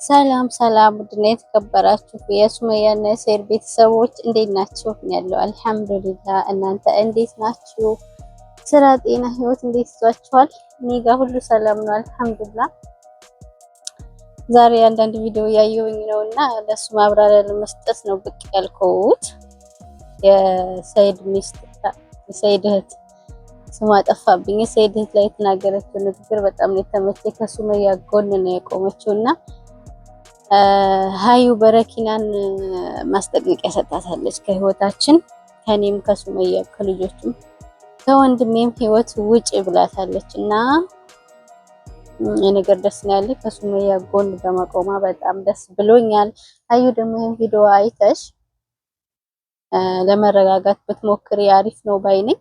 ሰላም ሰላም፣ ውድና የተከበራችሁ የሱመያና የሰይድ ቤተሰቦች እንዴት ናችሁ? ያለው አልሐምዱሊላህ። እናንተ እንዴት ናችሁ? ስራ፣ ጤና፣ ህይወት እንዴት ይዟችኋል? እኔ ጋር ሁሉ ሰላም ነው አልሐምዱሊላህ። ዛሬ አንዳንድ ቪዲዮ እያየሁኝ ነው እና ለሱ ማብራሪያ ለመስጠት ነው ብቅ ያልኩት። የሰይድ ሚስት የሰይድ እህት ስሟ ጠፋብኝ። የሰይድ እህት ላይ የተናገረችው ንግግር በጣም ነው የተመቸኝ። ከሱመያ ጎን ነው የቆመችው እና ሀዩ በረኪናን ማስጠንቀቂያ ሰጣታለች። ከህይወታችን ከኔም ከሱመያ ከልጆቹም ከወንድሜም ህይወት ውጭ ብላታለች እና የነገር ደስ ነው ያለ ከሱመያ ጎን በመቆሟ በጣም ደስ ብሎኛል። ሀዩ ደግሞ ይህን ቪዲዮ አይተሽ ለመረጋጋት ብትሞክሪ አሪፍ ነው ባይ ነኝ።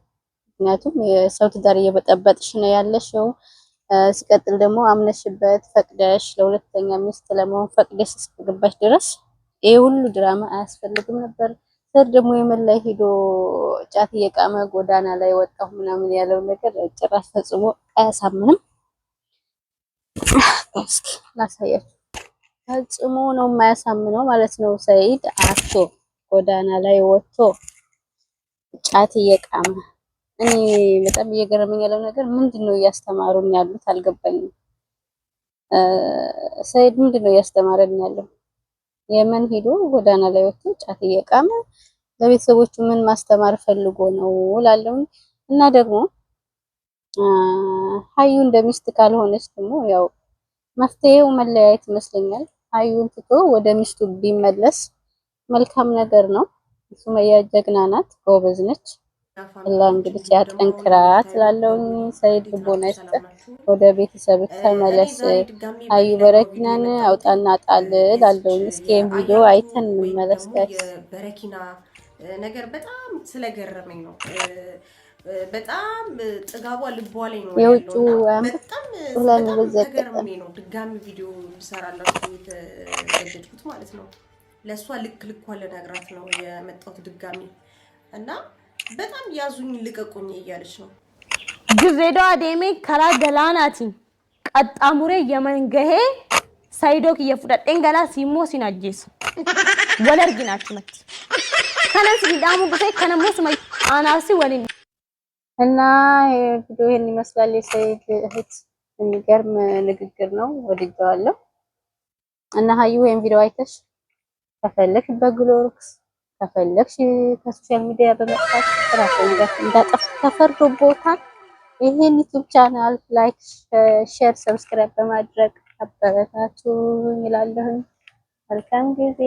ምክንያቱም የሰው ትዳር እየበጠበጥሽ ነው ያለሽው። ሲቀጥል ደግሞ አምነሽበት ፈቅደሽ ለሁለተኛ ሚስት ለመሆን ፈቅደሽ እስከገባሽ ድረስ ይሄ ሁሉ ድራማ አያስፈልግም ነበር። ስር ደግሞ የመን ላይ ሄዶ ጫት እየቃመ ጎዳና ላይ ወጣሁ ምናምን ያለው ነገር ጭራሽ ፈጽሞ አያሳምንም። እስኪ ላሳያችሁ። ፈጽሞ ነው የማያሳምነው ማለት ነው። ሰኢድ አቶ ጎዳና ላይ ወጥቶ ጫት እየቃመ እኔ በጣም እየገረመኝ ያለው ነገር ምንድን ነው እያስተማሩን ያሉት አልገባኝም። ሰይድ ምንድን ነው እያስተማረን ያለው? የመን ሄዶ ጎዳና ላይ ወጥቶ ጫት እየቃመ ለቤተሰቦቹ ምን ማስተማር ፈልጎ ነው እላለሁ። እና ደግሞ ሀዩ እንደ ሚስት ካልሆነች ደግሞ ያው መፍትሄው መለያየት ይመስለኛል። ሀዩን ትቶ ወደ ሚስቱ ቢመለስ መልካም ነገር ነው። ሱመያ ጀግና ናት፣ ጎበዝ ነች። አላህ እንግዲህ ያጠንክራት እላለሁኝ። ሰይድ ልቦና ይስጥ፣ ወደ ቤተሰብ ተመለስ። አዩ በረኪናን አውጣና ጣል እላለሁኝ። እስኪ ይሄን ቪዲዮ አይተን እንመለስ guys። በረኪና ነገር በጣም ስለገረመኝ ነው። በጣም ጥጋቧ ልቧ ላይ ነው የውጭ በጣም ተገርሜ ነው ድጋሚ ቪዲዮ ሰራላችሁ የተገደድኩት ማለት ነው። ለእሷ ልክ ልኳ ልነግራት ነው የመጣሁት ድጋሚ እና በጣም ያዙኝ ልቀቁኝ እያለች ነው። Dirreedawaa deemee karaa galaanaatiin qaxxaamuree Yaman gahee Saayidoo kiyya fudhadheen galaa siimmoo sin ajjeesa. Wal argina achumatti. Kanan sin dhaamu dhufee kanammoo suma anaasi waliin እና ቪዲዮ ይሄን ይመስላል። የሰይድ እህት የሚገርም ንግግር ነው፣ ወድጀዋለሁ። እና ሀዩ ወይም ቪዲዮ አይተሽ ከፈለግሽ በግሎርክስ ከፈለግሽ ከ social media በመጥፋት ራስሽን እንዳጠፍ ተፈርዶቦታል። ይሄን YouTube channel like፣ share፣ subscribe በማድረግ አበረታቱኝ እላለሁኝ። መልካም ጊዜ።